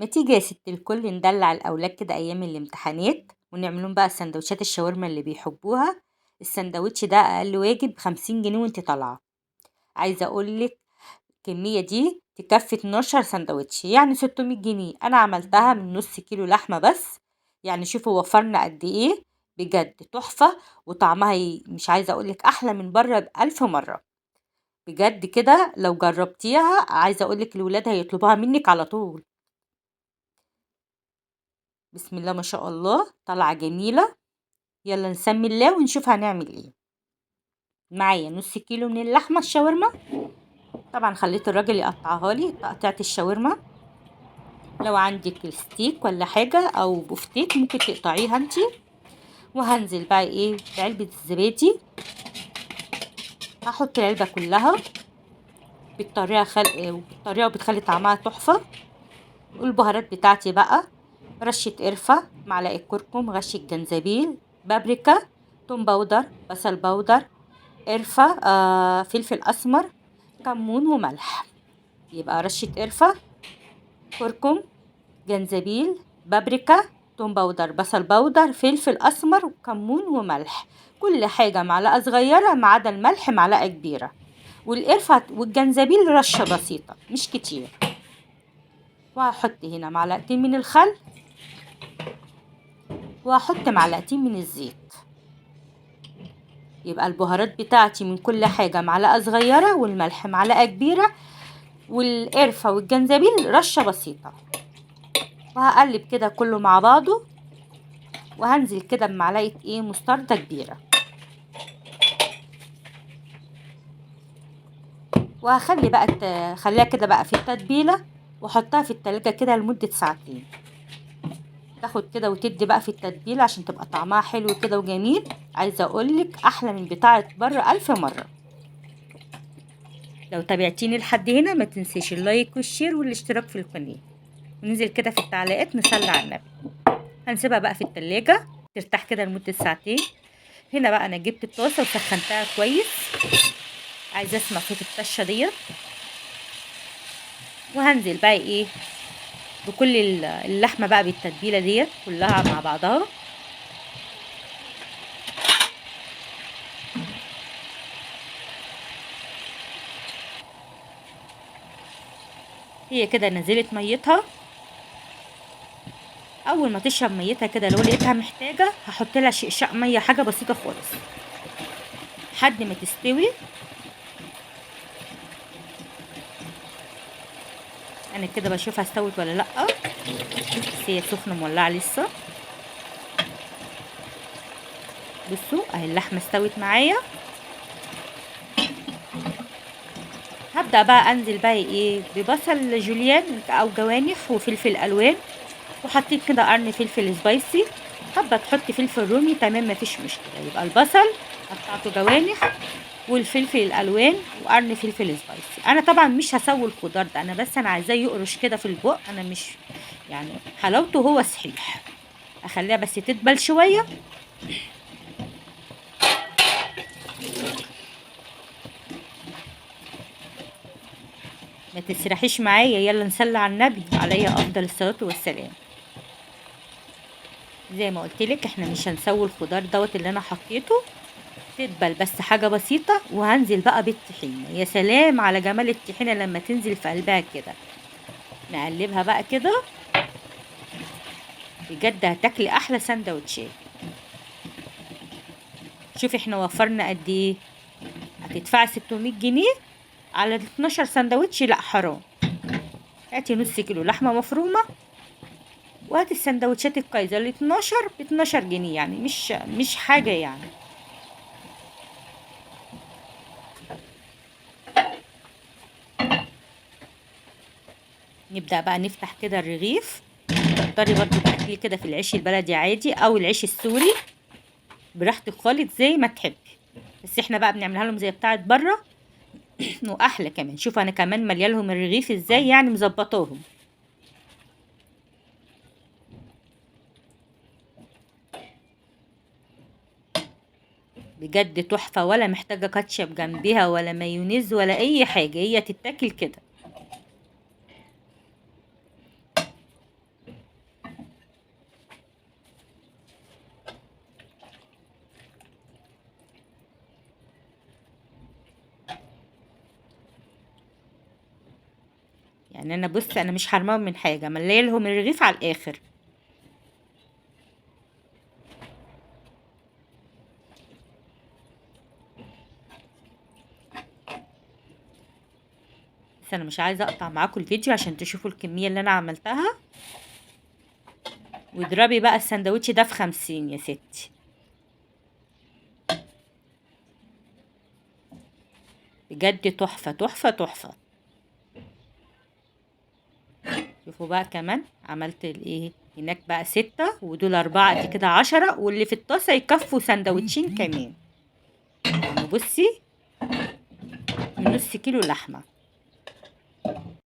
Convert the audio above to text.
ما تيجي يا ست الكل ندلع الأولاد كده أيام الامتحانات ونعمل لهم بقى سندوتشات الشاورما اللي بيحبوها. السندوتش ده أقل واجب ب50 جنيه وانت طالعة. عايزة أقولك الكمية دي تكفي 12 سندوتش، يعني 600 جنيه. أنا عملتها من نص كيلو لحمة بس، يعني شوفوا وفرنا قد إيه، بجد تحفة وطعمها مش عايزة أقولك أحلى من بره ب1000 مرة بجد كده. لو جربتيها عايزة أقولك الولاد هيطلبوها منك على طول. بسم الله ما شاء الله طالعة جميلة. يلا نسمي الله ونشوف هنعمل ايه. معايا نص كيلو من اللحمة الشاورما، طبعا خليت الراجل يقطعها لي تقطيعة الشاورما. لو عندك ستيك ولا حاجة او بفتيك ممكن تقطعيها انتي. وهنزل بقى ايه بعلبة الزبادي، هحط العلبة كلها بالطريقة بالطريقة وبتخلي طعمها تحفة. والبهارات بتاعتي بقى رشة قرفة، معلقة كركم، رشة جنزبيل، بابريكا، توم powder، بصل powder، قرفة، فلفل أسمر، كمون وملح. يبقى رشة قرفة، كركم، جنزبيل، بابريكا، توم powder، بصل powder، فلفل أسمر، وكمون وملح. كل حاجة معلقة صغيرة ما عدا الملح معلقة كبيرة، والقرفة والجنزبيل رشة بسيطة مش كتير. وهحط هنا معلقتين من الخل، وهحط معلقتين من الزيت. يبقى البهارات بتاعتي من كل حاجة معلقة صغيرة، والملح معلقة كبيرة، والقرفة والجنزبيل رشة بسيطة. وهقلب كده كله مع بعضه، وهنزل كده بمعلقة ايه مستردة كبيرة، وهخلي بقى خليها كده بقى في التتبيلة، واحطها في التلاجة كده لمدة ساعتين، تاخد كده وتدي بقى في التتبيلة عشان تبقى طعمها حلو كده وجميل. عايزة اقولك احلى من بتاعة بره 1000 مرة. لو تابعتيني لحد هنا ما تنسيش ال like وال share والاشتراك في القناة، وننزل كده في التعليقات نصلي على النبي. هنسيبها بقى في التلاجة ترتاح كده لمدة ساعتين. هنا بقى انا جبت الطاسة وسخنتها كويس، عايزة اسمع صوت الطشة ديت. وهنزل بقى ايه بكل اللحمة بقى بالتتبيلة ديت كلها مع بعضها. هي كده نزلت ميتها. اول ما تشرب ميتها كده لو لقيتها محتاجة هحط لها شقشاق مية، حاجة بسيطة خالص لحد ما تستوي. انا كده بشوفها استوت ولا لا، بس هي سخنة مولعه لسه. بصوا اهي اللحمة استوت معايا. هبدا بقى انزل بقى ايه ببصل جوليان او جوانح وفلفل الوان، وحطيت كده قرن فلفل سبايسي. حابة تحطي فلفل رومي تمام مفيش مشكلة. يبقى البصل قطعته جوانح والفلفل الالوان وقرن فلفل سبايسي. انا طبعا مش هسوي الخضار ده، انا بس عايزاه يقرش كده في البق، انا مش يعني حلاوته هو صحيح. اخليها بس تدبل شوية. ما تسرحيش معايا، يلا نصلي على النبي عليه افضل الصلاة والسلام. زي ما قلت لك احنا مش هنسوي الخضار دوت اللي انا حطيته، تدبل بس حاجة بسيطة. وهنزل بقى بالطحينه. يا سلام على جمال الطحينه لما تنزل في قلبها كده. نقلبها بقى كده، بجد هتاكلي احلى سندوتشات. شوفي احنا وفرنا قد ايه. هتدفعي 600 جنيه على 12 سندوتش، لا حرام. هاتي نص كيلو لحمه مفرومه وهاتي السندوتشات الكايزر ال 12 ب 12 جنيه، يعني مش حاجة يعني. نبدأ بقى نفتح كده الرغيف. تقدري برضو تاكليه كده في العيش البلدي عادي او العيش السوري براحتك خالص زي ما تحبي، بس احنا بقى بنعملها لهم زي بتاعه بره واحلى كمان. شوفوا انا كمان مليالهم الرغيف ازاي، يعني مظبطاهم. بجد تحفة، ولا محتاجة كاتشب جنبها ولا مايونيز ولا اي حاجة، هي تتاكل كده. يعني انا بص انا مش حرماهم من حاجة، ملية لهم الرغيف على الاخر. بس انا مش عايزه اقطع معاكم الفيديو عشان تشوفوا الكمية اللي انا عملتها. واضربي بقى السندوتش ده في 50 يا ستي. بجد تحفة تحفة تحفة. شوفوا بقى كمان عملت الايه هناك بقى 6 ودول 4، دي كده 10، واللي في الطاسه يكفوا سندوتشين كمان. يعني بصي من نص كيلو لحمه.